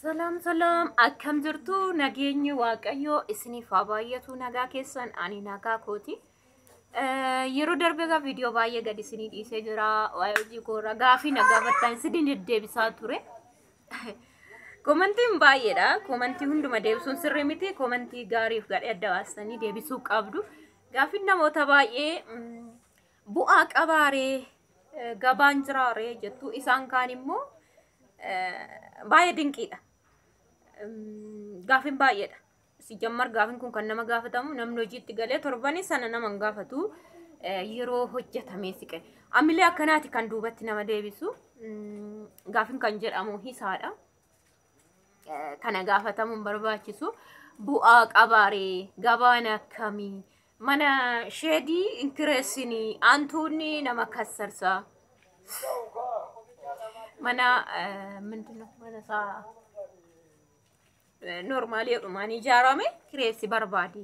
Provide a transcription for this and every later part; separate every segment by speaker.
Speaker 1: ሰላም ሰላም akkam jirtu? Nageenyi Waaqayyoo isiniif haa baay'atu. Nagaa keessan? Ani nagaa kooti. Yeroo darbe egaa viidiyoo baay'ee gadi isinii dhiisee jira. Waa'ee hojii koorraa gaafii na gaafattan isin deddeebisaa ture. Komantiin baay'eedha. Komantii hunduma deebisuun sirrii miti. Komantii gaariif gadhee adda baastanii deebisuu qabdu. Gaafiin namoota baay'ee bu'aa qabaaree, gabaan jiraaree jettu. Isaan kaan immoo baay'ee dinqiidha. Gaafiin baay'eedha. Sijammar gaafiin kun kan nama gaafatamu namni hojiitti galee torbanii sana nama hin gaafatu, yeroo hojjetamee siqe. Amilee akkanaati kan duubatti nama deebisu. Gaafiin kan jedhamu hisaadha. Kana gaafatamuun barbaachisu. Bu'aa qabaaree, gabaan akkamii, mana sheedii hin kireessinii, hantuunni nama kassarsa. Mana ምንድን ነው, mana isaa normaalii dhumaan ijaarame kireessi barbaadi.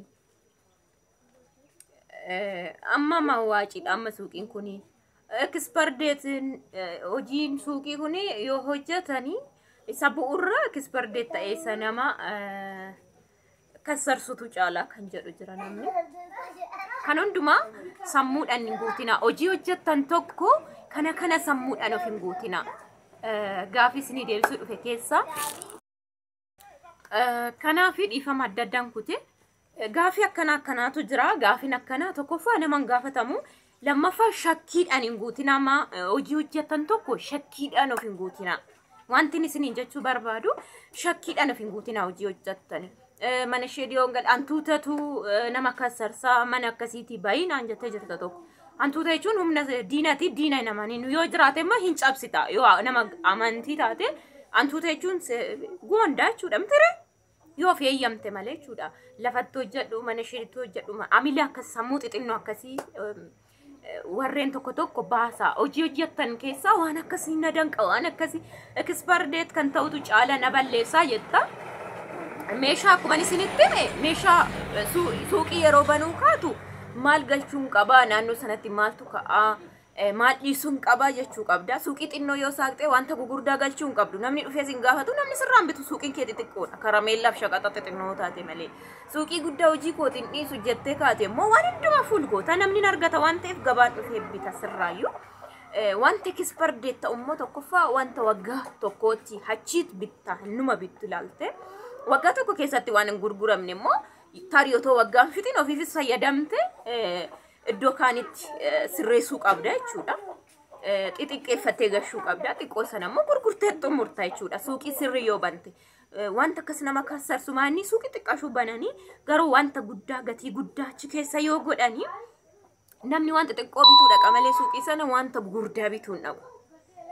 Speaker 1: Amma mawaacidha amma suuqiin kuni. Expire dateiin hojiin suuqii kuni yoo hojjetanii isa bu'urra expire date ta'e isa nama kassarsutu caalaa kan jedhu jira namni. Kan hundumaa sammuudhaan hin guutina. Hojii hojjettan tokko kana kana sammuudhaan of hin guutina. Gaafii isinii deebisuu dhufe keessa. Kanaaf dhiifama adda addaan kute. Gaafii akkana akkanaatu jira. Gaafiin akkanaa tokkoffaa nama hin gaafatamu. Lammaffaa shakkiidhaan hin guutina. Amma hojii hojjettan tokko shakkiidhaan of hin guutina. Wanti isiniin jechuu barbaadu, shakkiidhaan of hin guutina hojii hojjettan. Mana ishee dhiyoon gal hantuutatu nama kassarsaa, mana akkasiitii baay'inaan jettee jirta tokko. Hantuuta jechuun humna diinati, diina namanii yoo jiraate immoo hin cabsita. Yoo nama amantii taate, hantuuta jechuun goondaa jechuudha mitire. Yoo of eeyyamte malee jechuudha. Lafatti hojjedhu, mana isheetti hojjedhu, amila akkas sammuu xixinnoo akkasii warreen tokko tokko baasaa. Hojii hojjettan keessaa waan akkasii na danqa, waan akkasii expire date kan ta'utu caala na balleessaa jetta. Meeshaa akkuma isinitti hime, meeshaa suuqii yeroo banuu kaatu maal galchuun qabaa, naannoo sanatti maaltu ka'aa, maal dhiisuun qabaa jechuu qabda. Suuqii xinnoo yoo saaqxee wanta gugurdaa galchuu hin qabdu. Namni dhufee sin gaafatu, namni sirraan bitu, suuqiin kee xixiqqoodha. Karameellaaf shaqaxa xixinnoo taate malee. Suuqii guddaa hojii kootiin dhiisu jettee kaate immoo waan hundumaa fuul goota. Namni hin argata waan ta'eef gabaan dhufee bita sirraayyuu. Wanti expire date ta'u immoo tokkoffaa wanta waggaa tokkootti achiit bitta numa bittu ilaalte. Waggaa tokko keessatti waan hin gurguramne immoo tarii otoo waggaan fixin ofiifis fayyadamte iddoo kaanitti sirreessuu qabda jechuudha. Xixiqqeeffattee gashuu qabda. Xiqqoo sana immoo gurgurtee xumurta jechuudha. Suuqii sirrii yoo bante. Wanta akkas nama kassarsu maanni suuqii xiqqaashuu bananii garuu wanta guddaa gatii guddaa achi keessa yoo godhanii, namni wanta xiqqoo bituu dhaqa malee suuqii sana wanta gurguddaa bituu hin dhaqu.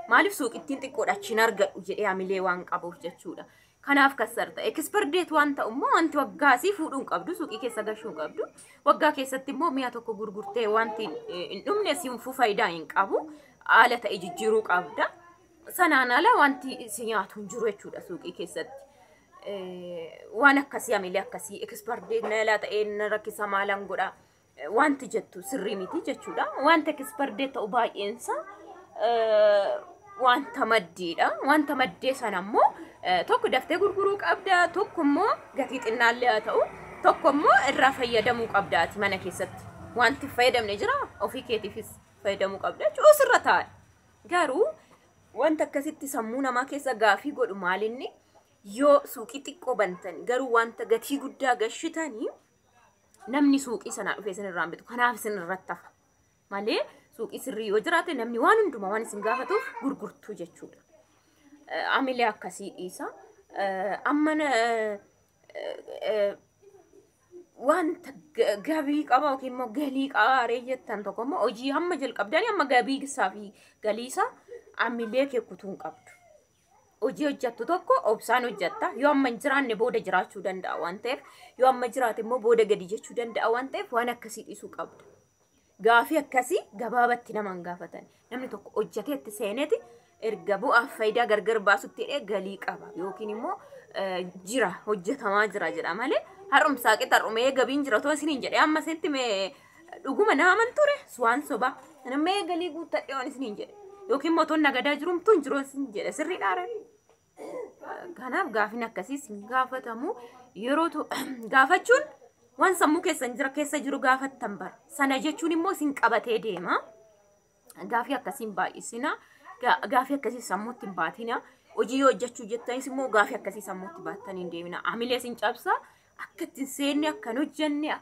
Speaker 1: Maaliif? Suuqittiin xiqqoodha, achiin argadhu jedhee hamilee waan qabuuf jechuudha. Kanaaf kassarta. Expire date waan ta'u immoo wanti waggaasii fuudhuu hin qabdu, suuqii keessa gashuu hin qabdu. Waggaa keessatti immoo mi'a tokko gurgurtee wanti hin dhumne siinfuu faayidaa hin qabu. Haala ta'e jijjiiruu qabda. Sanaan ala wanti si nyaatu hin jiru jechuudha suuqii keessatti. Waan akkasii, hamilee akkasii expire date na yaalaa ta'ee na rakkisa, maalan godha wanti jettu sirrii miti jechuudha. Wanta expire date ta'u baay'eensa wanta maddiidha. Wanta maddee sana immoo tokko daftee gurguruu qabda, tokko immoo gatii xinnaallee haa ta'u, tokko immoo irraa fayyadamuu qabda ati mana keessatti. Wanti fayyadamne jira, ofii keetiifis fayyadamuu qabda jechuudha, sirra taa'a. Garuu wanta akkasitti sammuu namaa keessa gaafii godhu maalinni, yoo suuqii xiqqoo bantan garuu wanta gatii guddaa gashitanii, namni suuqii sanaa dhufee isin irraan bitu, kanaaf isin irratti hafa malee, suuqii sirrii yoo jiraate namni waan hundumaa waan isin gaafatuuf gurgurtuu jechuudha. Amilee akkasii dhiisa. Amma wanta gabii qaba yookiin immoo galii qaba ree jettan tokko immoo, hojii hamma jalqabdanii hamma gabii isaa fi galii isaa amilee kee kutuu hin qabdu. Hojii hojjettu tokko obsaan hojjetta. Yoo amma hin jiraanne booda jiraachuu danda'a waan ta'eef, yoo amma jiraate immoo booda gadi jechuu danda'a waan ta'eef, waan akkasii dhiisuu qabda. Gaafii akkasii gabaabatti nama hin gaafatan. Namni tokko hojjetee itti seeneeti erga bu'aaf faayidaa gargar baasutti hidhee galii qaba yookiin immoo jira, hojjetamaa jira jedha malee, har'umsaa qixa har'umee gabiin jira otoo isiniin jedhee amma isinitti mee dhuguma na amanture? Waan sobaa mee galii guuttadhee waan isiniin jedhe yookiin immoo otoo nagadaa jirumtuu hin jiru isin jedhe sirriidhaa? Kanaaf gaafiin akkasiis hin gaafatamu. Yeroo gaafachuun waan sammuu keessan jira keessa jiru gaafattan bara. Sana jechuun immoo isin qabatee deema. Gaafii akkasiin baay'isina. Gaafii akkasii sammuutti hin baatina. Hojii yoo hojjechuu jettanis immoo gaafii akkasii sammuutti baattanii hin deemina. Amilee isin cabsa. Akka ittiin seenne, akka hin hojjenne,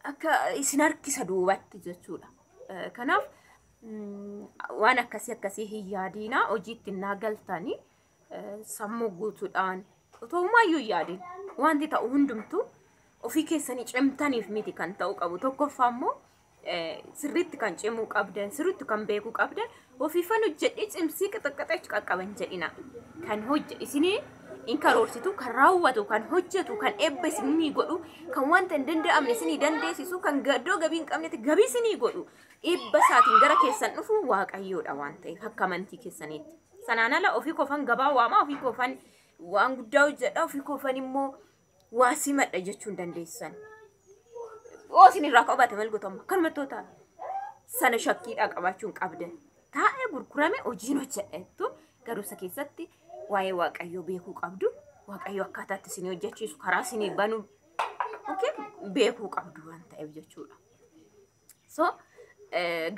Speaker 1: akka isin harkisa duubatti jechuudha. Kanaaf waan akkasii akkasii hin yaadina. Hojii ittiin naa galtanii sammuu guutuudhaan otoo homaayyuu hin yaadin wanti ta'u hundumtuu ofii keessanii cimtaniif miti kan ta'u qabu. Tokkoffaa immoo sirriitti kan cimuu qabdan, sirriitti kan beekuu qabdan, ofiifan hojjedhee cimsii qixaqqaxachu qaqqaban jedhina. Kan hojje isinii in karoorsitu, kan raawwatu, kan hojjetu, kan eebba isinii godhu, kan wanta hin danda'amne isinii dandeessisu, kan iddoo gabii hin qabnetti gabii isinii godhu, eebba isaatiin gara keessan dhufu Waaqayyoodha waan ta'eef akka amantii keessaniitti. Sanaan ala ofii kofan gabaa waamaa, ofii kofan waan guddaa hojjedha, ofii kofan immoo waa simadha jechuu hin dandeessan. Oo isin irraa qabate maal gootu amma akkanumatti ta'a. Sana shakkiidhaa qabaachuu hin qabdan. Taa'ee gurgurame hojiin hojjedha jettu, garuu isa keessatti waa'ee Waaqayyoo beekuu qabdu. Waaqayyo akkaataatti isinii hojjechiisu, karaa isinii banu, okay, beekuu qabdu waan ta'eef jechuudha. So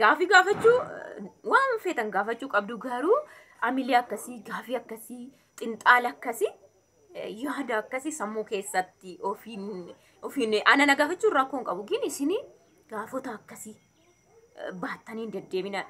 Speaker 1: gaafii gaafachuu waan feetan gaafachuu qabdu, garuu amilee akkasii, gaafii akkasii, xinxaala akkasii, yaada akkasii sammuu keessatti ofiin ofiin ana na gaafachuun rakkoo hin qabu. Gin isinii gaafota akkasii baattanii hin deddeebina.